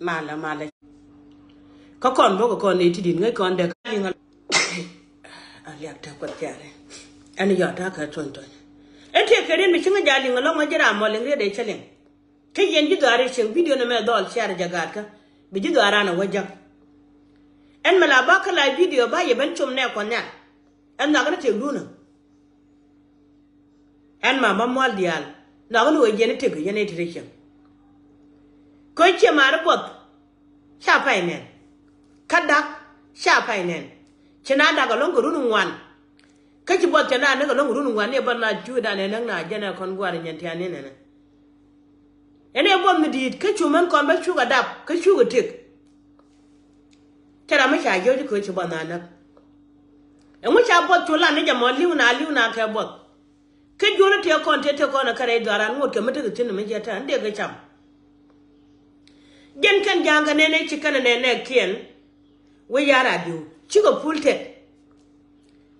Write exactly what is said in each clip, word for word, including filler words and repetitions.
Malɛ, malɛ. Kä kɔn bä kɛ kɔn nɛy ti di̱t ŋäc kɔn dee kä liŋ. A liak te kuɛth tiarɛ. Ɛn yɔt ta̱a̱ kɛ tuɔny tuɔny. Ɛn tiɛ kɛ riet mi ci ŋäc a liŋ ɛlɔ̱ŋ ɛ ji̱ ram mɔ liŋ riet ɛ cä liŋ. Kä yɛn ji̱ dhɔaar i̱ cieŋ video ni mɛ dhɔl share jɛ gaat kä bi ji̱ dhɔaar ran ɛ wä jäk. Ɛn mɛ la ba kä la video ba yɛ ben com nɛ kɔn nhial. Ɛn nhɔakɛ ni tiɛkdun ɛ. Ɛn ma ma mual diaal nhɔakɛ ni wee yɛn i̱ tëk yɛn i̱ tëk i̱ cieŋ. Kä cie maari buɔth. Ca pay nɛn. Kä dak ca pay nɛn. Ci na dak ɛlɔ̱ŋ kɛ run ŋuan. Kä ci buɔth cɛ na näk ɛlɔ̱ŋ kɛ run ŋuan ni ɛ bä na cuudan ɛ näk na jɛn ɛ kɔn gua̱r nyɛn tian ni nɛnɛ. Ɛn ɛ buɔth mi di̱i̱t kä cu mɛn kɔn bä cukɛ dap kä cukɛ tëk. Cɛ ram mi ca jiɔc kɛ ci buɔth na näk. Ɛŋu ca buɔth cu lan ni jɛ mɔ li̱w na li̱w na kɛ buɔth. Kä juɔ̱n tëë kɔn tëë tëë kɔn ɛ kärɛ i̱ dhɔaran ŋot kɛ mi tekɛ thi̱n mi jiɛ tɛn dee kɛ cam. Jɛn kɛn ja̱a̱ŋ kɛ nɛn ɛ ci kɛn ɛ nɛn ɛ kiɛn. Wee ya̱r a diw cikɛ pul tɛt.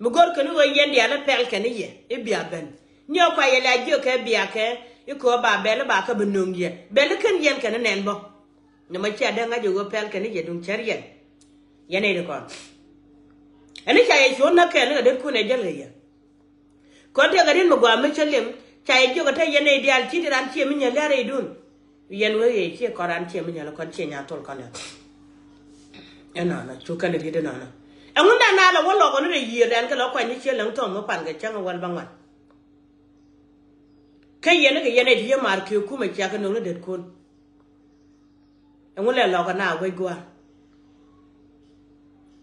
Mi go̱r kɛn i̱ ɣöö yɛn diaal i̱ pɛl kɛn i̱ yɛ i̱ bia ben. Ni ɛ kua yɛ la jiök kɛ bia kɛ i̱ köö ba bɛl i̱ ba kä bi nöŋ yɛ bɛl i̱ kɛn yɛn kɛn i̱ nɛn bä. Ni mɔ cia dee ŋa̱c i̱ ɣöö pɛl kɛn i̱ yɛ duŋ cär yɛn. Yɛn i̱ di kɔn ɛn i̱ ca yɛ cuɔ̱n näk kɛn i̱ kɛ det kun ɛ jäl kɛ yɛ. Kɔn tëëkɛ riet mi gɔaa mi cä liŋ ca yɛ jiök ɛ te yɛn nɛy diaal ci ti ran ciɛ mi nyɛl lia̱r rɛydun. Yɛn wee yɛ ciɛ kɔn ran ciɛ mi nyɛl kɔn ciɛ nya thol kɔn ɛ. Ɛnɔnɔ cu kɛn riet ɛnɔnɔ. Ɛŋun dan na lɛ wä lɔk ɔni rɛ yiëër dan kɛ lɔ kuany ni ciɛ läŋ thɔm mi pan kɛ cäŋ ɛ wäl bä ŋuan. Kä yɛn ni kɛ yɛn nɛy ti yɛ mar kiɛ kumɛ cia kɛ no̱o̱ŋ ni det kun. Ɛŋu lɛ lɔkä na wec gua̱a̱r.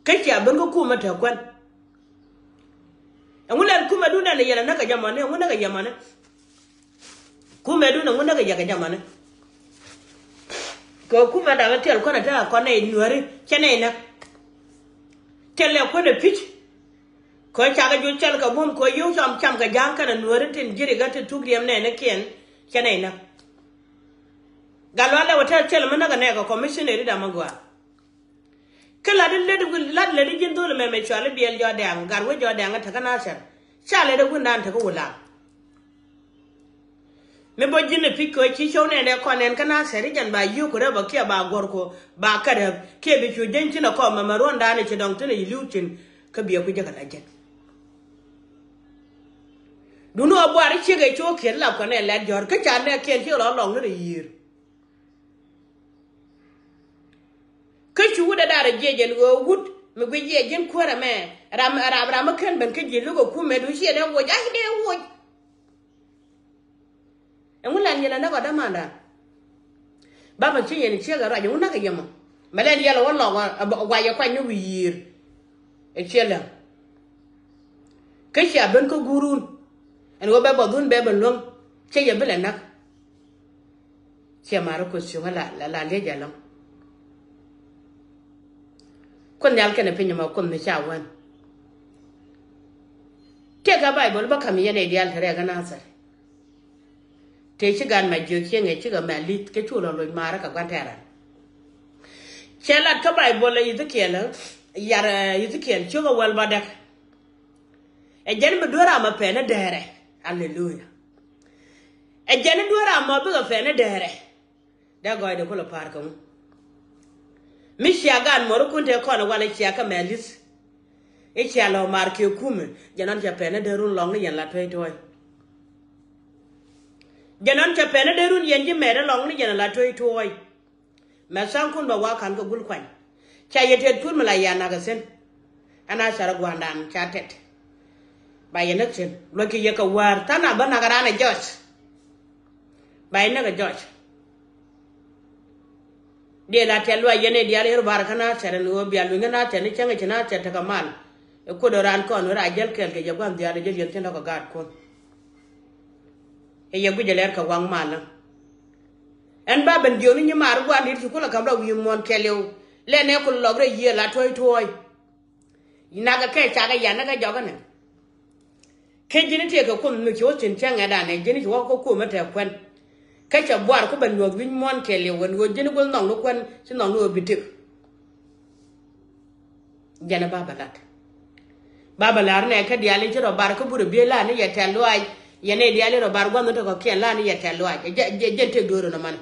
Kä cia ben kä kumɛ te kuän. Ɛŋu lɛ kumɛ dun ɛn yɛn ɛ näk kɛ jɛ mɔni ɛŋu näk kɛ jɛ mɔni. Kumɛ dun ɛŋu näk kɛ jɛ kɛ jɛ mɔni. Kɛ kumɛ dam ɛ tiɛl kuän ɛ te kɔn nɛy nuääri cɛ nɛy näk. Tiɛl lɛ kuän ɛ pi̱c. Kɛ cakɛ juc cɛl kɛ buɔ̱m kɛ yio̱w cam cam kɛ ja̱a̱ŋ kɛnɛ nuääri tin ji̱ rikä ti thuk riɛm nɛɛni kiɛn cɛ nɛy näk. Gat lual lɛ wä tɛl cɛl mi näk ɛ nɛɛkɛ commissioner i̱ dam agɔaa. Kä lat i̱ lät lat lät i̱ ji̱n dho̱l ɛmɛ mɛ cual i̱ biɛl jɔɔdɛŋ gat wec jɔɔdɛŋ i̱ tekä nathɛr. Ca lät i̱ wundan tekä wulaŋ. Mi bä ji̱n ɛ pi̱c kɛ ci cɔw nɛn ɛ kɔn nɛn kä nathɛr i̱ jɛn ba yio̱k kɛ rɛ bä kiɛ ba guɔ̱r kɔ ba kɛ rɛ kiɛ bi cu jeny tin ɛ kɔn mɛmɛ ruɔ̱ndan i̱ ci dɔŋ tin ɛ yi li̱w tin. Kä biɛ ku jɛ kɛ la jɛn. Duni ɣä buar i̱ ciek ɛ cio̱o̱k kiɛt lap kɔn ɛ lɛt jɔ̱ɔ̱r kä ca nɛɛkiɛn ci lɔ lɔŋ ni rɛ yiër. Kä cu wut ɛ dar ɛ jiɛc ɛn ɣöö wut mi guic jiɛc ji̱n kuäärä mɛ ram ram ram mi ken ben kä ji̱ luk ɛ kumɛ du ciɛ dee woc a ci dee woc. Ɛŋu lɛn yɛn ɛ näk ɔ dämandan. Bapɛ ci yɛn ciek ɛ ruac ɛŋu näk ɛ yɛmɔ mɛ lɛn yɛl ɛ wä lɔk ɛ guac ɛ kuany ni wi̱i̱ yiër. Ɛ ciɛ läŋ. Kä cia ben kä guurun ɛn ɣöö bɛ bɔthun bɛ ben luäŋ. Cɛ yɛ bi lɛ näk. Ciɛ ma̱a̱r kuoth cuŋä la la liec ɛlɔ̱ŋ. Kuoth nhial kɛnɛ piny ɛmɔ kuoth mi ca wän. Tiɛɛkä Baibol bä ka̱m yɛn ɛ diaal te rɛɛk kä Nathɛr. Tëë ci gan ma jiök cieŋ ɛ cikɛ mɛ li̱th kä cu lɔ loc ma̱a̱r kɛ gua̱n tɛɛran. Cɛ lat kä Baibol ɛ Yithikiɛl yar Yithikiɛl ciök ɛ wäl bä däk. Ɛ jɛn mi duer amä pɛn ɛ dɛɛrɛ. Aleluya. Ɛ jɛn duer amä bikɛ pɛn ɛ dɛɛrɛ. Dee gɔɔydɛ kulɛ pa̱a̱r kɛ ŋu. Mi cia gan muɔrikun tëë kɔn ɛ walɛ cia kä mɛ li̱th. I̱ cia lɔ maar kiɛ kumɛ jɛ nɔn cɛ pɛn i̱ dee run lɔŋni yɛn la tuɔ̱c tuɔ̱ɔ̱c. Jɛ nɔn cɛ pɛn i̱ dee run yɛn ji̱ mɛɛt i̱ lɔŋni yɛn la tuɔ̱c tuɔ̱ɔ̱c. Mɛ tha̱a̱ŋkun bɛ wa̱a̱ ka̱n kɛ gul kuany. Ca yɛ tɛt pur mi la yɛ nak ɛ thi̱n. Ɛn a thar gua̱a̱ndan ca tɛt. Ba yɛ näk thi̱n luɔ̱ckɛ yɛ kɛ wäär tha̱a̱ŋ a bä nak ɛ raan ɛ jɔc. Ba yɛ näk ɛ jɔc. Diɛ la tɛl luac yɛn ɛ diaal yɛr bar kä na thɛr ɛn ɣöö bia luny kä na thɛr ni cäŋ ɛ ci na thɛr tekɛ mal. Ɛ kuot ɛ raan kɔn ɣöö ra jäl kɛɛl kɛ yɛ gua̱n dhiaal ɛ jäl yɛn thi̱n rɔ kɛ gaat kuɔn. Ɛ yɛ guic ɛ lɛr kɛ waŋ mal. Ɛn ba ben jiökni nyi maar gua̱n di̱t ci kulɛ ka̱m rɔ wi̱i̱ muɔ̱ɔ̱n kɛɛliw. Lɛn ɛ kul lɔk rɛy yiëë la tuɔ̱ɔ̱c tuɔ̱ɔ̱c. Nakɛ kɛ cakɛ yan ni kɛ jɔkä nɛ. Kä ji̱n tiɛɛkɛ kuoth mi ci wä thi̱n cäŋ ɛ danɛ ji̱n ci wä kä kuomä tɛ kuän. Kä cɛ buar ku bɛ nyuɔth wi̱c muɔ̱ɔ̱n kɛɛliw ɛn ɣöö ji̱n guäth nhɔkni kuän ci nhɔkni ɣöö bi tëk. Jɛn ɛ ba bɛ lat. Ba bɛ lar nɛ kä diaal in ci rɔ bar kä burɛ biey la ni yɛ tɛl luaac. Yɛn ɛ diaal in rɔ bar gua̱nh in te kɔ̱kiɛn la ni yɛ tɛl luaac ɛ jɛn tëk do̱r ɛn ɔmani.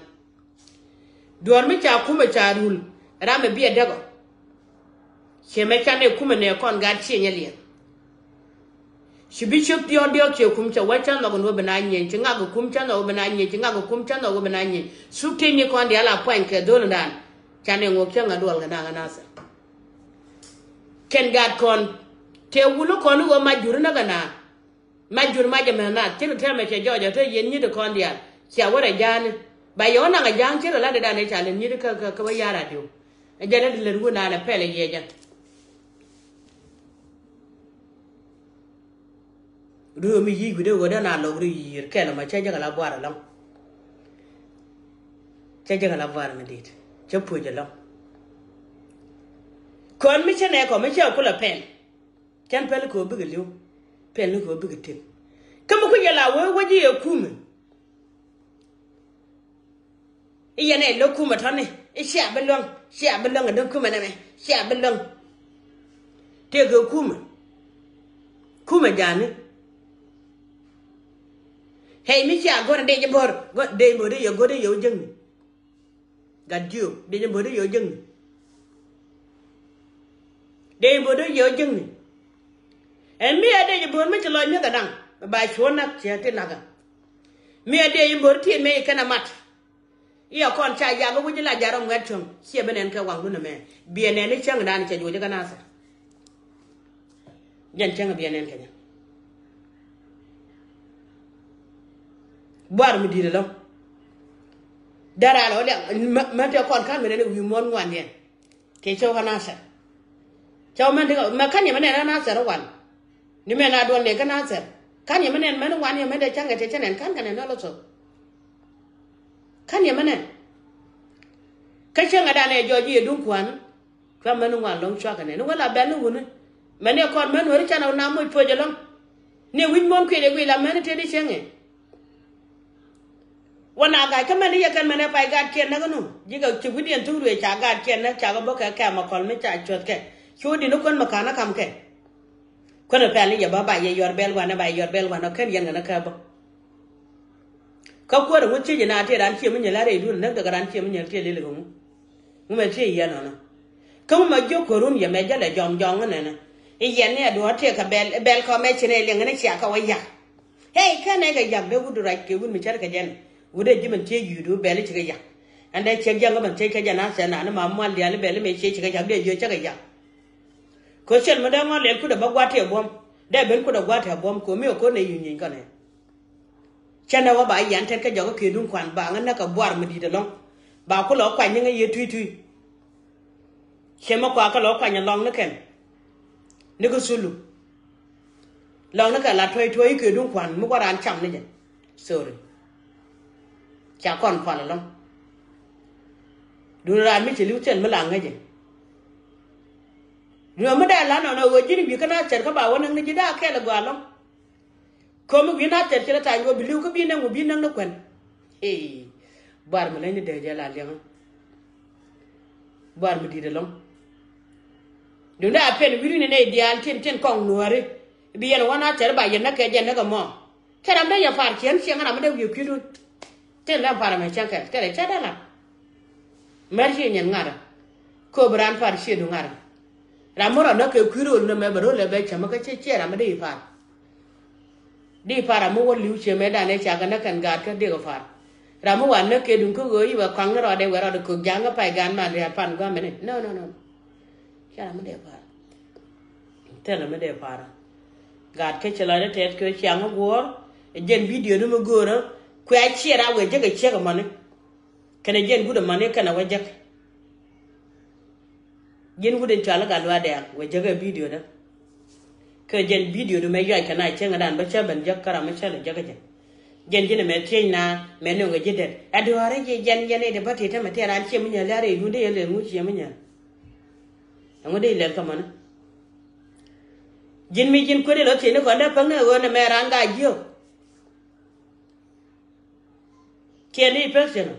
Duɔ̱ɔ̱r mi ca kumɛ ca rul ram ɛ biɛ däkɔ. Ciɛ mɛ canɛ kumɛ nɛ kɔn gat ciɛ nyɛ liɛth. Ci bi ciök diɔ̱k diɔ̱k ciɛ kum cɛ wä cä nhɔk ni wä bi na nyieny ci ŋak kum cä nhɔk wä bi na nyieny ci ŋak kum cä nhɔk wä bi na nyieny. Thuk tëë ni kɔn diaal a puany kɛ dho̱l dan. Canɛ ŋok cä ŋa duɔl kɛ na kɛ na thɛ. Kɛn gat kɔn tëë wul kɔn ni wä mac jur ni kɛ na. Mac jur mac ɛmɛ na ci ri tɛmɛ cɛ jɔɔc ɔ te yɛn nyi̱t kɔn diaal. Cia wä rɛ ja̱a̱ni ba yɛ wä naŋ a ja̱a̱ŋ ci ri lat di dan ɛ ca lɛ nyi̱t kä kä kä wä ya̱r a diw. Ɛ jɛ lɛ di lɛ ruun dan ɛ pɛl ɛ yɛ jɛ. Duö mi yic wi̱dɛ ɣöö dee na lɔk ri yi̱i̱r kɛl ɛmɔ cä jɛ kɛ la buar ɛlɔ̱ŋ. Cä jɛ kɛ la buar mi dit cä puc ɛlɔ̱ŋ. Kɔn mi cä nɛ kɔ mi cä kulɛ pɛl. Cän pɛl kɛ ɣöö bikɛ li̱w. Pɛl ni kɛ ɣöö bikɛ tëk. Kä mi kui̱ yɛ la wee wec i̱ yɛ kumɛ. I̱ yɛn ɛ lo̱k kumɛ tɔ̱ni i̱ cia bi luäŋ cia bi luäŋ ɛ däŋ kumɛ nɛmɛ cia bi luäŋ. Tëëkɛ kumɛ. Kumɛ ja̱a̱ni. Hɛy mi cia go̱r ɛ dee ji̱ bo̱r go̱r dee bo̱r dee yɛ go̱r dee yɛ wä jäŋni. Gat jiök dee ji̱ bo̱r dee yɛ wä jäŋni. Dee ji̱ bo̱r dee yɛ wä jäŋni. Ɛn mi ɛ dee ji̱ bo̱r mi ci lɔc mi kɛ daŋ ba cuɔ̱n nak ciɛ ti nakä. Mi ɛ dee ji̱ bo̱r tiet mi kɛn ɛ mat. Iɛ kɔn ca yak wi̱c la jarɔ ŋuɛt cäŋ ciɛ bi nɛn kɛ waŋdun ɛmɛ. Biɛ nɛn i̱ cäŋ dan cɛ juɔc ikä nathɛr. Jɛn cäŋ biɛ nɛn kɛ nyɛ. Buar mi di̱t ɛlɔ. Dara lɔ liak mɛ tɛ kɔn ka̱n mi nɛn i̱ wi̱i̱ muɔ̱n ŋuan yɛn. Kɛ cɛ wä kä nathɛr. Cɛ wä mɛn ti mɛ ka̱n yɛ mɛ nɛn kä nathɛr wal. Ni mɛn a duɔl nɛ kä nathɛr ka̱n yɛ mɛ nɛn mɛn wan yɛ mɛn dee cäŋ kɛ cɛ cɛ nɛn ka̱n kɛ nɛn dɔl thok. Ka̱n yɛ mɛ nɛn. Kä cäŋ a danɛ jɔɔc i̱ yɛ duŋ kua̱n. Cua mɛn ŋuan lɔ̱ŋ cua kɛ nɛn wä la bɛl ni wuni. Mɛn yɛ kɔn mɛn weri canɛ wä na moc poc ɛlɔ̱ŋ. Ni wi̱c muɔ̱n kui̱dɛ guiy la mɛn tëë di cäŋ ɛ. Wä na gac kä mɛn i̱ yɛ kɛn mɛn ɛ pay gatkiɛn näk inu ji̱ kɛ ci wi̱cdiɛn thuk ruëë ca gatkiɛn näk ca kɛ bä kɛ kɛm ɛ kɔl mi ca cuɔth kɛ. Cu di̱n i̱kuän mi ka̱n ɛ ka̱m kɛ. Kuän ɛ pɛl i̱ yɛ bä ba yɛ yɔr bɛl wanɛ ba yɛ yɔr bɛl wanɛ kɛn yɛn kɛn ɛ kɛ bä. Kä kuäär ɛ ŋuth ciec ina tëë ran ciɛ mi nyɛl a rɛydun näk dek ran ciɛ mi nyɛl tëë lel kɛ ŋu. Ŋu mɛ tëë yɛn ɔnɔ. Kä ŋu mɛ jiök kuäärun yɛ mɛ jälɛ jɔŋ jɔŋ inɛnɛ. I̱ yɛn ni ɛ duɔ̱ɔ̱r tëë kɛ bɛl bɛl kɔ mɛ ci nɛ liɛŋ ni cia kɛ wä yak. Hey kɛn nɛ kɛ yak dee wut rac kɛ wut mi cär kɛ jɛn. Wut dee ji̱ min ciec yuudu bɛl i̱ ci kɛ yak. Ɛn dee ciek jiäŋ kä min ciec kɛ jɛn a thɛn nani ma mual diaal i̱ bɛl i̱ mɛ ciec ci kɛ yak dee jiök cä kɛ yak. Kɛ cɛl mi dee ŋɔn lɛl kudɛ bä gua̱t tëë buɔ̱m dee ben kudɛ gua̱t tëë buɔ̱m kɛ mi ɛ ko̱n nɛ yuny nyiny kɔnɛ. Cä nɛ wä ba yian tɛt kä jɔk kä kiɛ duŋ kuan ba ŋä näk kɛ buar mi di̱t ɛlɔ̱ŋ. Ba kulɛ wä kuany ni ŋä yɛ tui̱ tui̱. Cɛ mi kua kä lɔ kuany ɛlɔ̱ŋ ni kɛn. Ni kä thulu. Lɔ̱ŋ ni kɛn la tuɔ̱c tuɔ̱c i̱ kiɛ duŋ kuan mi wä raan cam ni jɛ. Sorry. Ca kɔn kual ɛlɔ̱ŋ. Duŋ raan mi cɛ li̱w thiɛn mi la ŋäcɛ. Duŋ mi dee la nɔnɔ ɣöö ji̱n wi̱i̱ kä na thɛr kä ba wä näk ni ji̱ daa kɛl ɛ gɔaa ɛlɔ̱ŋ. Komi wi̱i̱ na thɛr ci rɛ tha̱a̱ny wä bi li̱w kä bi näŋ wä bi näŋ ni kuɛn. Ey. Buar mi leny ni dee jɛ la liɛŋä. Buar mi di̱t ɛlɔ̱ŋ. Duundɛ a pɛn wi̱i̱ ri ni nɛy diaal tin tin kɔŋ nuääri. Bi yɛn wä na thɛr ba yɛn näk kɛ jɛ näk ɛmɔ. Cɛ ram dee yɛ par ciɛn ciɛŋ ram dee wi̱i̱ kui̱dun. Tin lɛm par ɛmɛ cɛŋ kɛ thilɛ cɛ dee lat. Mɛr ci nyɛn ŋa̱rä. Kööb ran par ciëdu ŋa̱rä. Ram mi rɔ näk kɛ kui̱ ro̱l ni mɛ bɛ ro̱l ɛ bɛ cämä kä ciɛ ciɛ ram mi dee i̱ par. Di par ram mi wä li̱w cië mëë danɛ ca kɛ näk kɛn gaat kä diɛk ɛ par. Ram mi wa näk kɛ duŋ kä ɣöö i̱ wɛ kɔaŋ ni rɔɔdɛ wɛ rɔɔdɛ kök ja̱a̱ŋ kä pay gaan man ria̱a̱t pan gua̱a̱mɛni. No, no, no. Ca ram mi dee par. Thilɛ mi dee par. Gaat kä ci lɔcdä tɛth kɛ ciaŋ kä guɔ̱ɔ̱r. Jɛn bidio ni mi göörä. Kuɛ a ciɛ ra wee jek ɛ ciek ɛmɔni. Kɛnɛ jɛn wut ɛmɔni kɛnɛ wä jek. Ji̱n wut in cɔal i̱ Gatluak Dɛɛŋ wee jäkä bidio dä. Kä jɛn bidio du mɛ yuac kɛ na cieŋädan bä cä ben jäk kä ram mi cä lɛ jäkä jɛ. Jɛn ji̱n ɛmɛ thiec na mɛ nöŋ kɛ ji̱ det. Ɛ duɔ̱ɔ̱rä ji̱ jɛn jɛn i̱ dee bä ti̱i̱ tämɛ tiɛɛr an cie mi nyäl i̱ a rɛy duun dee yɛ lɛl ŋu cie mi nyäl. Ɛŋu dee lɛl kä mɔni. Ji̱n mi ji̱n kuet ilɔ thiecni kɔn dee päŋni ɛ ɣöö nɛ mɛ raan gaa jiök. Kiɛ ni pek thi̱n ɔ.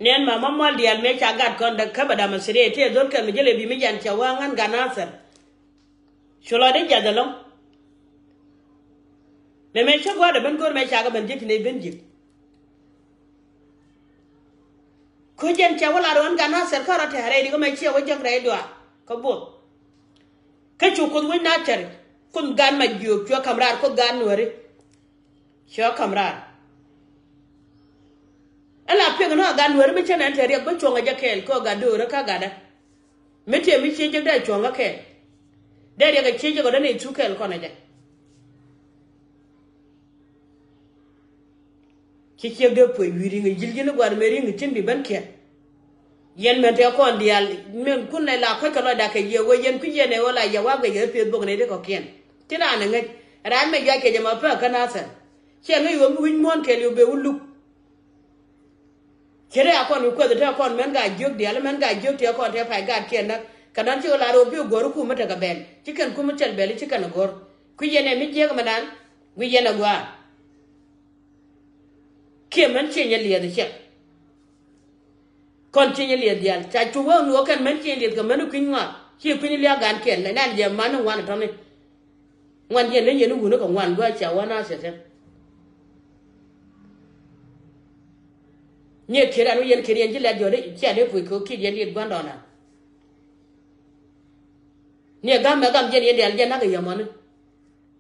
Niɛn ma ma mual diaal mëë ca gat kɔn däk käp a dam a thiriɛ ti a dhol kɛl mi jälɛ bi mi yan ca wa̱a̱ ŋa̱n gan a thɛr. Cu lɔ di jath ɛlɔ̱ŋ. Mɛ mɛ cä gua̱a̱r dɛ ben go̱o̱r mɛ ca kɛ ben ji̱k ti nɛy ben ji̱k. Kä jɛn cɛ wä lar ɣän gan Nathɛr kä rɔ tɛ̈rɛ di kä mɛ ciɛ wä jek rɛy duaar kä buɔth. Kä cu Kuoth wec Nathɛr, Kuoth gan ma jiök cuɛ ka̱m raar, Kuoth gan Nuääri cuɛ ka̱m raar. Ɛn la piɛk ni ɣä gan Nuääri mi cä nɛn te riɛk bä cuɔ̱ŋ ɛ jɛ kɛɛl kä gat do̱rä kä gatdä. Mi tiɛ mi ciec jek dee cuɔ̱ŋ kä kɛɛl. Dee riɛk ɛ ciec jek ɔ dee ni thuk kɛɛl kɔn ɛ jɛ. Ci ciek dee puɔc wi̱i̱ ri̱ŋ ji̱l ji̱n i̱ gua̱r mëë ri̱ŋ tin bi ben kiɛn. Yɛn mɛn tëë kɔn diaal mɛn kun nɛ la kuec kɛ lɔcda kɛ yiëë wee yɛn kui̱ yɛn ɛ ɣöö la yɛ wa guic kɛ Facebook nɛ ti kɔ̱kiɛn. Ti raan ɛ ŋäc raan mɛ juac kɛ jɛ ma pek kä Nathɛr. Ciɛ ŋäc ɣöö mi wi̱c muɔ̱ɔ̱n kɛɛliw bɛ wä luk. Ci rɛy a kɔn wi̱i̱ kueth tëë kɔn mɛn ka jiök diaal mɛn ka jiök tëë kɔn tëë pay gatkiɛn näk kɛ nɔn ci ɣöö la rɛw bi guɔ̱r kum mi tekɛ bɛl ci kɛn kum mi thil bɛl ci kɛn ɛ go̱r. Kui̱ yɛn ɛ mi jiäk mɛ dan wi̱i̱ yɛn ɛ gua̱a̱r. Kiɛ mɛn ciɛ nyɛ liɛth ciɛk. Kɔn ciɛ nyɛ liɛth diaal ca cu wee nuɔɔk kɛn mɛn ciɛ nyɛ liɛth kɛ mɛn kui̱ny ŋɔak ciɛ kui̱ny liak gan kiɛn lɛ nan jɛ man ni ŋuan tɔni. Ŋuan yɛn ni yɛn ni wuni kɛ ŋuan gua̱a̱ cia wä na thiɛ thiɛ. Niɛ kiɛ ran wä yɛn kiɛ yɛn ci lɛt jɔ̱ɔ̱ri cia dee puc kɛ kiɛ yɛn liɛth gua̱ndɔɔna. Niɛ gam mɛ gam yɛn yɛn diaal yɛn nak kɛ yɛ mɔni.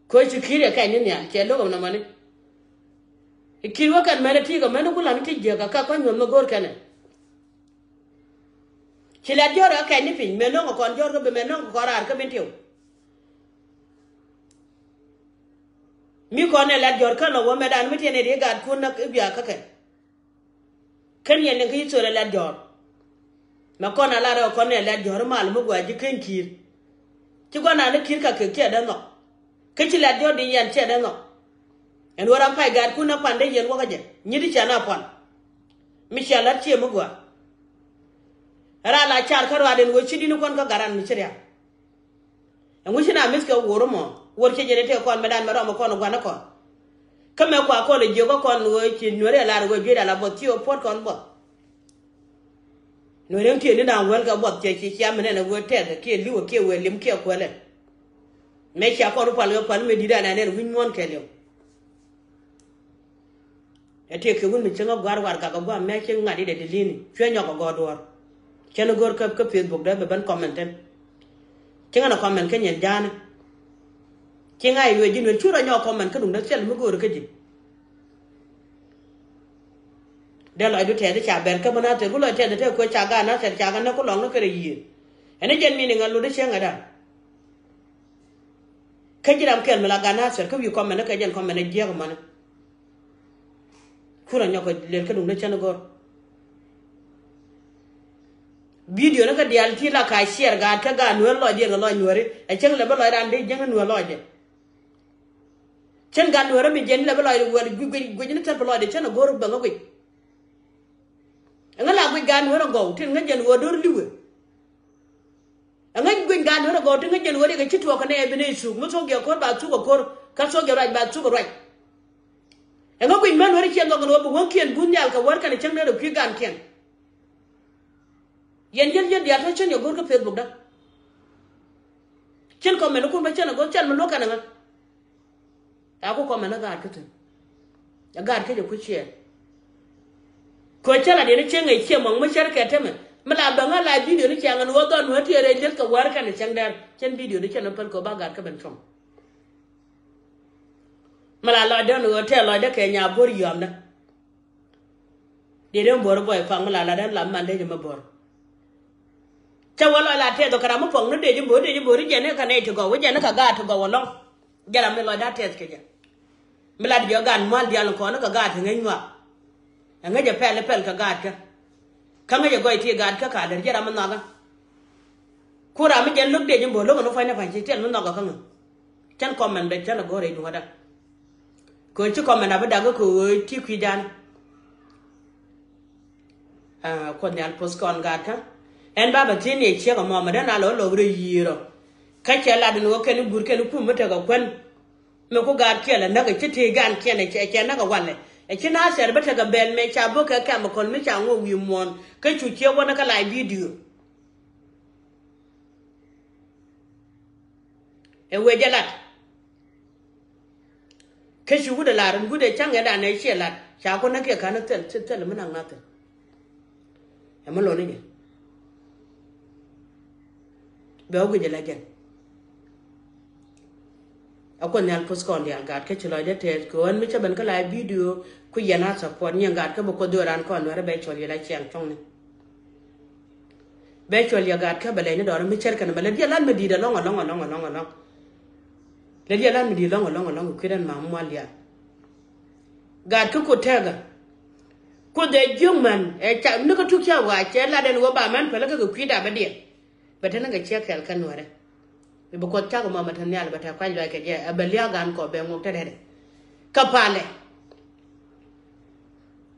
Koci ki̱i̱r ɛ kɛc ni nhial cɛ lo̱k ɛmɛ nɔmɔni. I̱ ki̱i̱r wä kɛn mɛn ɛ ti̱i̱ kɛ mɛn ɛ ku la̱n ti jiäk ɛ kɛ kɔ̱ny nyuɔ̱th mi go̱o̱r kɛnɛ. Ci lɛt jɔ̱ɔ̱r ɛ kɛc ni piny mɛ no̱ŋ ɛ kɔn jɔ̱ɔ̱r kä bi mɛ no̱ŋ ɛ kɔn raar kä bin tiw. Mi kɔn ɛ lɛt jɔ̱ɔ̱r kä lɔ wä mɛ dan mi tiɛn ɛ ri gat kun näk i̱ bia kä kɛ. Kän yɛn liŋ kä Ithiopia lɛt jɔ̱ɔ̱r. Mɛ kɔn a lar ɛ kɔn ɛ lɛt jɔ̱ɔ̱r mal mi gua̱a̱ ji̱ ken ki̱i̱r. Ci gua̱a̱ naan ni ki̱i̱r ka kek ciɛ dee nhɔk. Kä ci lɛt jɔ̱ɔ̱r di yɛn ciɛ dee nhɔk. Ɛn ɣöö ram pay gaatkun a pan dee yɛn wäkä jɛ nyi di ciɛ na pual. Mi ciɛ lät ciɛ mi gua̱a̱. Ɛ raa la car kä ruaad ɛn ɣöö ci di ni kuɔn kä garan mi ci ria̱a̱k. Ɛŋu ci na mith kɛ wor mɔ wor cɛ jɛ ni tëë kɔn mɛ dan mɛ rɔm kɔn gua̱n kɔn. Kä mɛ kua kɔn jiök kä kɔn wee ci nueri a lar wee juec ala buɔth ci wee puɔt kɔn buɔth. Nueri ɛŋ tiee ni na wel kɛ buɔth cɛ ci cia mi nɛn wee tɛth kiɛ liwɛ kiɛ wee lim kiɛ kuɛlɛ. Mɛ cia kɔn pual kɛ pual mɛ di̱t a na nɛn wi̱ny muɔ̱n kɛ liw. Ɛ tëë kɛ wun mi cieŋ ɛ gua̱r warɛgak ɛ gua̱a̱ mɛ cieŋ ŋa̱t i̱ dɛ dilini cuɛ nyɔk ɛ gɔɔr duɔ̱ɔ̱r. Cɛn ɛ go̱o̱r kä kä Facebook dee bɛ ben comment ɛn. Cieŋ ɛn ɛ comment kä nyɛn ja̱a̱ni. Cieŋ a i̱ wee ji̱n wee cu rɔ nyɔk comment kä duŋdä thil mi go̱o̱r kä ji̱. Dee lɔcdu tɛth i̱ ca bɛr kä bä na thil ku lɔc tɛth i̱ tëë kuɛ ca gaat na thil ca kä näk ku lɔŋni kɛ rɛ yiëë. Ɛn i̱ jɛn mi ni ŋa̱ lot i̱ cieŋ ɛ da̱a̱n. Kä ji̱ ram kɛl mi la gat Nathir kä wi̱i̱ comment kä jɛn comment ɛ jiäk mani. Kurɛ nyɔk kɛ lel kä duŋdä cɛn go̱r. Video ni kä diaal ti la ka share gaat kä gaat nueer lɔcdiɛn kɛ lɔc nueeri ɛ cäŋ lɛ bä lɔc ran dee jiäŋ nueer lɔcdɛ. Cɛn gaat nueeri mi jiɛn lɛ bä lɔc wɛl guic guic guic ni thil bä lɔcdɛ cɛn ɛ go̱r bäŋä guic. Ɛŋä la guic gaat nueeri gɔw tin ŋä jɛn ɣöö do̱r li̱wɛ. Ɛŋä guic gaat nueeri gɔw ti ŋä jɛn ɣöö riɛk ɛ ci tuɔɔk kɛ nɛ ɛ bi nɛ thuk mi thok jɛ ko̱r ba thuk ɛ ko̱r kä thok jɛ ruac ba thuk ɛ ruac. Ɛŋä guic män nueeri ciɛ nhɔk ɛn ɣöö bi wäŋkiɛn guth nhial kɛ wär kɛn ɛ cäŋ nɛ rɛ kui̱ gaankiɛn. Yɛn yɛn yɛn diaal tɔ cɛn yɛ go̱r kä Facebook da. Cɛn comment kun bä cɛn ɛ go̱r cɛn mi luɔk kɛn ɛŋä. Ca ku comment ɛ gaat kä thi̱n. Ɛ gaat kä jɛ ku ciɛɛr. Kɛ cä la diɛn cieŋ ɛ ciɛ mɔŋ mi cär kɛ temɛ mi la bäŋä la video ni ciaŋ ɛn ɣöö dhɔn wä tiɛɛr ɛ lieth kɛ wäär kɛn ɛ cäŋ dɛr cɛn video ni cɛn ɛ päl kɛ ɣöö ba gaat kä ben cuɔ̱ŋ. Mi la lɔcdä ɛn ɣöö tɛɛ lɔcdä kɛ nya bo̱r yɔamdä. Dee den bo̱r bɔy paŋ mi la la den la man dee jɛ mi bo̱r. Cä wä lɔc la tɛth ɔ kɛ ram mi pɔŋ ni dee jɛ bo̱r dee jɛ bo̱r i̱ jɛn ni kɛ nɛy ti gɔw i̱ jɛn ni kɛ gaat ti gɔw ɛlɔ̱ŋ. Jɛ ram mi lɔcdä tɛth kɛ jɛ. Mi lat jɛ ɔ gaat mual diaal ni kɔn ni kɛ gaat ti ŋäc nyuak. Ɛ ŋäc ɛ pɛl i̱ pɛl kɛ gaat kä. Kä ŋäc ɛ gɔy ti gaat kä ka dee jɛ ram mi nhɔakä. Ku ram mi jɛn lo̱k dee jɛ bo̱r lo̱k ni pua̱ny ni pa̱ny ci tiɛl mi nhɔakä kä ŋäc. Cɛn comment bɛ cɛn ɛ go̱r rɛy duŋädä. Kɛ ɣöö ci comment a bi dak kɛ ɣöö ti kui̱dan. Kuoth nhial poth kɔn gaatkä. Ɛn ba bɛ thi̱n ni ɛ ciek ɛmɔ mɛ dee na lɔ lɔ rɛy yiëër ɔ. Kä cɛ lat ni ɣöö kɛn i̱ guur kɛn i̱ kum mi tekɛ kuän. Mi ku gaatkiɛn ɛ näk ɛ ci tëë gaankiɛn ɛ cɛ cɛ näk ɛ walɛ. Ɛ ci na thɛr bi tekɛ bɛl mɛ ca bok kɛ chemical mi ca ŋo̱o̱k wi̱i̱ muɔ̱ɔ̱n kä cu ciek wä ni kä live video. Ɛ wee jɛ lat. Kä ci wut ɛ lar in wut ɛ ca̱ŋ ɛ dan ɛ ciɛ lat ca ku näk kiɛ ka̱n thil thil thil mi naŋ nathil. Ɛmɛ lɔni jɛ. Bɛ wä guic ala jɛn. A Kuoth Nhial puth kɔn diaal, gaat kä ci lɔcdä tɛth kɛ ɣän mi cä ben kä la video ku yɛn a support nyiɛ gaat kä bɛ Kuoth dho̱ran kɔn Nuɛrä bɛ cɔl yɛ la ciɛŋ cuɔ̱ŋni. Bɛ cɔl yɛ gaat kä bɛ lɛy ni dɔɔrä mi cär kɛn mɛ lɛ diɛ lan mi di̱i̱t alɔŋ alɔŋ alɔŋ alɔŋ alɔŋ. Lɛ diɛ lan mi di̱i̱t alɔŋ alɔŋ alɔŋ kɛ kui̱dan ma mual diaal. Gaat kä Kuoth tɛɛkä. Kuoth ɛ jiök män ɛ ca ni kä tuk ca wa cɛ lat ɛn wä ba män pälä kä kɛ kui̱da bä diɛ. Bɛ te ni kɛ ciek kɛl kä Nuɛrɛ. Bi Kuoth cak mɔ mɛ te nhial bɛ te kuac luac kɛ jɛ ɛ bɛ liak gan kɔ bɛ ŋuk te dɛdɛ. Kä palɛ.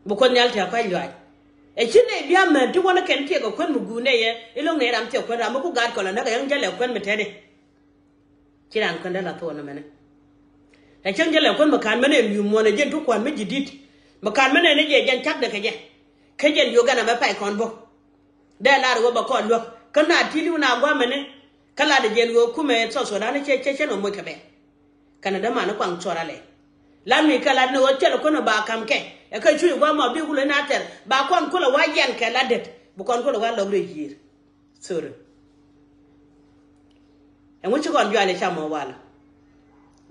Bi Kuoth Nhial te kuac luac. Ɛ ci nɛy bia män ti wänä kɛn tiɛk ɛ kuän mi guundɛ yɛ ilo̱ŋ nɛy ram tiɛk kuän ram mi ku gaat kɔlɛ näk ɛ yäŋ jälɛ kuän mi tɛtdɛ. Ci raan kuändä la thuɔɔn mɛnɛ. Ɛ cäŋ jɛ lɛ kuän mi ka̱n mɛnɛ mi muɔ̱n ɛ jɛn ti kua̱n mi ji̱ di̱t. Mi ka̱n mɛnɛ ni jɛ jɛn cakdɛ kɛ jɛ. Kä jɛn Uganda mɛ pay kɔn bä. Dee lar wä bä kɔn luäk kä na ti li̱w na gua̱a̱mɛni. Kä lat ɛ jɛn wä kumɛ South Sudan cɛ cɛ cɛ nɔ moc kɛ bɛ. Kɛnɛ däman ni kuaŋ cuɔr alɛ. Lat mi kɛ lat ni wä cɛl kuän ba ka̱m kɛ ɛ kä cuc gua̱a̱mɔ bi wulɛ na thɛr ba kɔn kulɛ wa yɛn kɛ lat det bi kɔn kulɛ wa lɔk rɛy yiër. Sorry. Ɛŋu ci kɔn juac ɛ cam ɔ walɛ.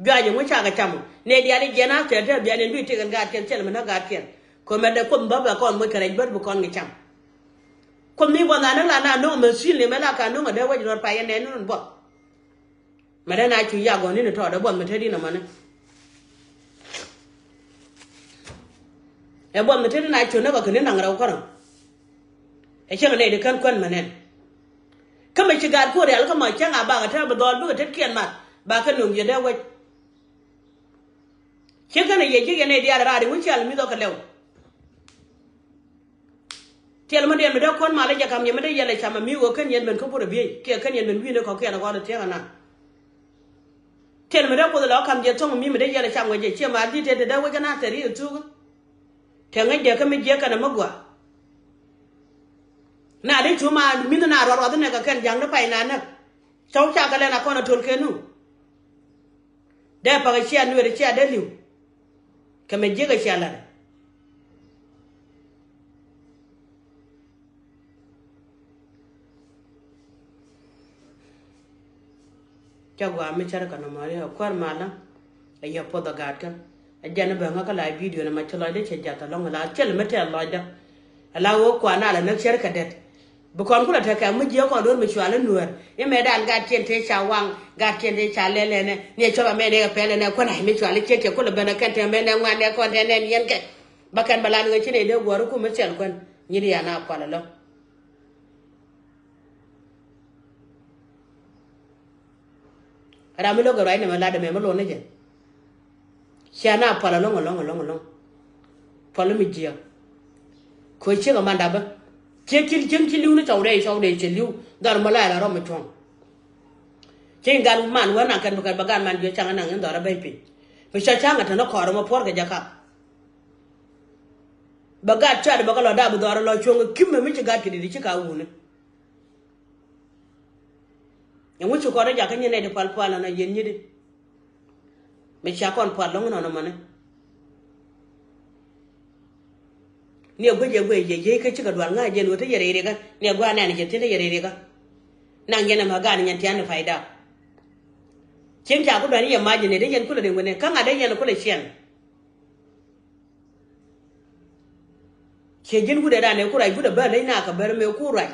Juac ɛŋu cakɛ cam ɔ nɛ diaal i̱ jiɛn a tɛr tɛr bian in bi tikɛn gaatkiɛn cɛl mi näk gaatkiɛn. Kɔ mɛ dee Kuoth bä bɛ kɔn moc kɛ rɛc bät bi kɔn kɛ cam. Kuoth mi buɔth na näk la na no̱ŋ mɛ sil ni mɛ la ka no̱ŋ ɛ dee wec ruɔt pay ɛn nɛn ni run buɔth. Mɛ dee na cu ya gɔ̱n ni ni tɔɔdɛ buɔth mɛ te di nɔmɔni. Ɛ buɔth mi tet in a ciö näk ɔ kɛ ni naŋ rɛw kärɔ̱. Ɛ cäŋ nɛy di kän kuän mɛ nɛn. Kä mɛ ci gaat kuɔ̱r rial kä mɔ cäŋ a bakɛ tɛ̈r bi dhɔl bikɛ tetkiɛn mat ba kɛ nöŋ yɛ dee wec. Ci känɛ yɛ ji̱ yɛ nɛy diaal raar i̱ wi̱c cial mi̱th ɔ kɛ lɛw. Tiɛl mi diɛn mi dee kuɔn mal i̱ jɛ ka̱m yɛ mi dee yɛl ɛ cam ɛ mi ɣöö kän yɛn ben kä burɛ biey kiɛ kän yɛn ben wi̱i̱n ɛ kɔ̱kiɛn ɛ gɔl ɛ thiek ɛ na. Tiɛl mi dee Kuoth lɔ ka̱m jɛ thoŋ mi mi dee yɛl ɛ cam wec jɛ ciɛ ma dhi̱t te te dee wec kɛ na thɛr i̱ ɛ thuuk. Tɛ ŋäc dee kä mi jiɛk kɛn ɛ mi gɔaa. Na dee cu ma mi̱th na ruaruath inɛ kɛ kɛn ja̱ŋ ni pay na näk. Cɔw ca kɛ lɛn a kɔn a to̱l kɛn nu. Dee pa̱k ɛ cia nueer ɛ cia dee li̱w. Kɛ mɛ jiäk ɛ cia la̱t. Ca gua̱a̱ mi cärä kɛ nɔmɔ ri ɛ kuäär malä. Ɛ yɛ puɔth ɛ gaatkä. Ɛ jɛn ɛ bäŋä kä la bidio ni ma ci lɔcdä cɛ jath ɛlɔ̱ŋ ɛ la cɛl mi tɛth lɔcdä. Ɛ la ɣöö kuan a la näk cärä kɛ dɛt. Bi kɔn kulɛ tekɛ mi jiɛ kɔn do̱r mi cual i̱ nuäär i̱ mɛ dan gat ciɛn tëë ca waŋ gat ciɛn tëë ca lɛl ɛnɛ ni ɛ cɔp amɛ ni ɛ pɛl ɛnɛ kuän ay mi cual i̱ ciɛn cɛ kulɛ ben ɛ kɛn tɛmɛ nɛ ŋuan nɛ kɔn tɛ nɛn yɛn kɛ. Bä kɛn bɛ lan ɣöö ci nɛy dee guɔ̱r i̱ kum i̱ thil kuän nyin i̱ yan a kual ɛlɔ. Ram mi lo̱k kɛ ruac nɛmɛ lat ɛmɛ mi lo̱n ni jɛ. Cia na pual ɛlɔ̱ŋ ɛlɔ̱ŋ ɛlɔ̱ŋ ɛlɔ̱ŋ. Pual mi jiɛk. Kɛ ciek ɛman dapä. Ciek ci cieŋ ci li̱w ni cɔw dee cɔw dee ci li̱w dhɔr mi la ɛla rɔm mi cuɔ̱ŋ. Ci gal man wä naŋ kɛn bi kɛn bä gat man jiɛ caŋ naŋ in dhɔr ɛ bɛy piny. Bi cɔ caŋ ɛ tɛn ɛ kɔɔr ɛmɔ puɔr kɛ jɛ kap. Bɛ gat cuat bɛ kɛ lɔ dap dhɔr lɔ cuɔ̱ŋ kimɛ mi ci gat kɛ di̱t ci ka wuni. Ɛŋu ci kɔn rɔ jakä nyin nɛy ti pal pal ɛn a yɛn nyit i̱ mi cia kɔn pal lɔ̱ŋ inɔn ɛmɔni. Ni ɛ guec ɛ guec yɛ yiey kä cikɛ dual ŋa̱c yɛn ɣöö te yɛ ririkä ni ɛ gua̱a̱r nɛn yɛ thi̱n te yɛ ririkä. Naŋ yɛn ɛmɛ gat ni nyɛn tian ni payda. Cieŋ ca ku duani yɛ mac yɛn ɛ dee yɛn kulɛ rin wini kä ŋa̱t dee yɛn kulɛ ciɛn. Ciɛ ji̱n wut ɛ dan ɛ ku rac wut ɛ bä leny na kɛ bär mëë ku rac.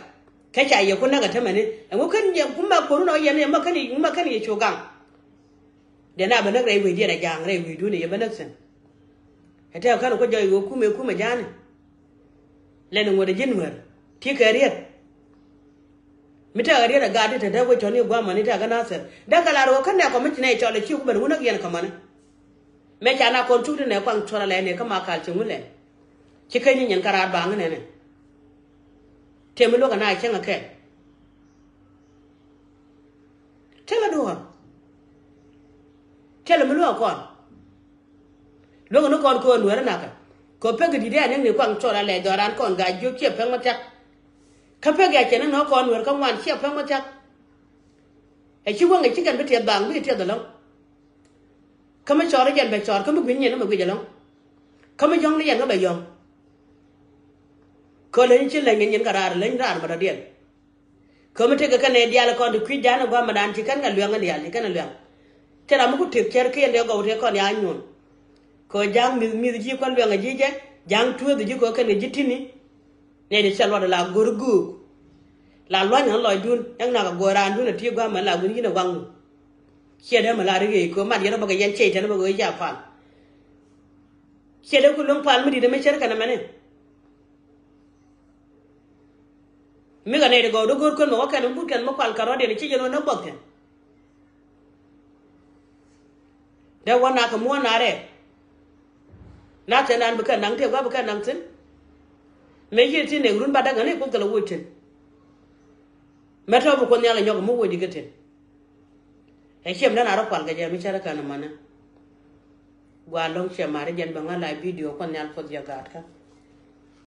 Kä ca yɛ ku näk ɛ tämɛni ɛŋu kän yɛ ku mak ko̱ru nɔ yɛn yɛ mak kän yɛ mak kän yɛ cu gaŋ. Dee na bä näk rɛy wecdiɛn ɛ ja̱a̱ŋ rɛy wecdun ɛ yɛ bä näk thi̱n. Ɛ tɛk kän ɛ ku jɔc ɣöö kumɛ kumɛ ja̱a̱ni. Lɛn ɛ ŋuɔ̱t ɛ ji̱n ŋuɛ̈r ti kɛ riet. Mi tɛk a riet a gaat ti te dee wec tɔ̱ni gua̱a̱mani tɛk a Nathir dee kɛ lar ɣöö kä nɛɛkɔ mi ci nɛy cɔl a ci ku ben wun a giɛn kä mani. Mëë ca na kɔn cuk ti nɛ kuaŋ cuɔl a lɛn ɛ kä ma kal ci ŋun lɛn. Ci keny ni nyin kä raar baŋ nɛnɛ. Tiɛ mi luäk a na cieŋ a kɛn. Tiɛ la duɔ̱ɔ̱r. Tiɛ la mi luäk a kɔn. Luäk ni kɔn kɛ ɣöö nueeri nakä kɛ pek i̱ di̱t ɛ ni̱ŋ ni kuaŋ cuɔl a lɛc dhɔran kɔn ga̱a̱c jiök ciɛ pek mi thiak. Kä pek ya cɛ ni nɔ kɔn nueeri kä ŋuan ciɛ pek mi thiak. Ɛ ci wäŋ ɛ ci kɛn bi tiɛth baaŋ bi tiɛth ɛlɔ̱ŋ. Kä mi cɔɔr ɛ jɛn bɛ cɔɔr kä mi gui̱ny yɛn kä bɛ guic ɛlɔ̱ŋ. Kä mi yɔ̱ŋ ni yɛn kä bɛ yɔ̱ŋ. Kɔ leny ci leny nyin kɛ raar, leny raar mɛ dɔ̱diɛn. Kɛ mi tekɛ kɛn ɛ diaal kɔn ti kui̱c dan ɛ gua̱a̱mɛ dan ci kɛn kɛ luɛŋ ɛ diaal, ci kɛn ɛ luɛŋ. Te ram mi ku tëk cɛr kiɛn dee gɔw tëë kɔn ya nyuɔn. Kɛ ja̱a̱ŋ mi̱th, mi̱th ji̱ kɔn luɛŋ ɛ ji̱ jɛ, ja̱a̱ŋ tueeth ji̱ kɛ kɛn kɛ ji̱ ti̱ni. Nɛy ti cɛ luɔt la go̱r guuk. La luany ɣän lɔcdun, ɛŋ nak a go̱o̱r raandun a ti gua̱a̱mɛ la wi̱n yi̱n ɛ waŋdu. Ciɛ dee mi la ri ɣeec kɛ mat yɛn ɛ bä kɛ yɛn ciey tɛn ɛ bä kɛ ɣeec ca pal. Ciɛ dee ku lo̱ŋ pal mi di̱t ɛ mi cär kɛn ɛ mɛni. Mi kɛ nɛy ti gɔw dee go̱o̱r kön mi wä kɛn mi but kɛn mi kual kɛ rɔ̱diɛn ci jɛn wä näk buɔth kɛn. Dee wä nak kɛ muɔ̱ɔ̱n na rɛɛ. Na tɛn an bi kɛn naŋ tëë gua̱ bi kɛn naŋ thi̱n. Mëë ci ti nɛk run ba däk ɣän i̱ kuoth kɛ lɛ woc thi̱n. Mɛ tɔ̱ bi kuoth nhial ɛ nyɔk mi woc di kɛ thi̱n. Ɛ ciɛm den a rɔ kual kɛ jɛ mi cärä kɛn mänä. Gua lɔ̱ŋ ciɛ mari jɛn bɛ ŋa̱ la bidio kuɔth nhial puɔth jɛ gaatkä.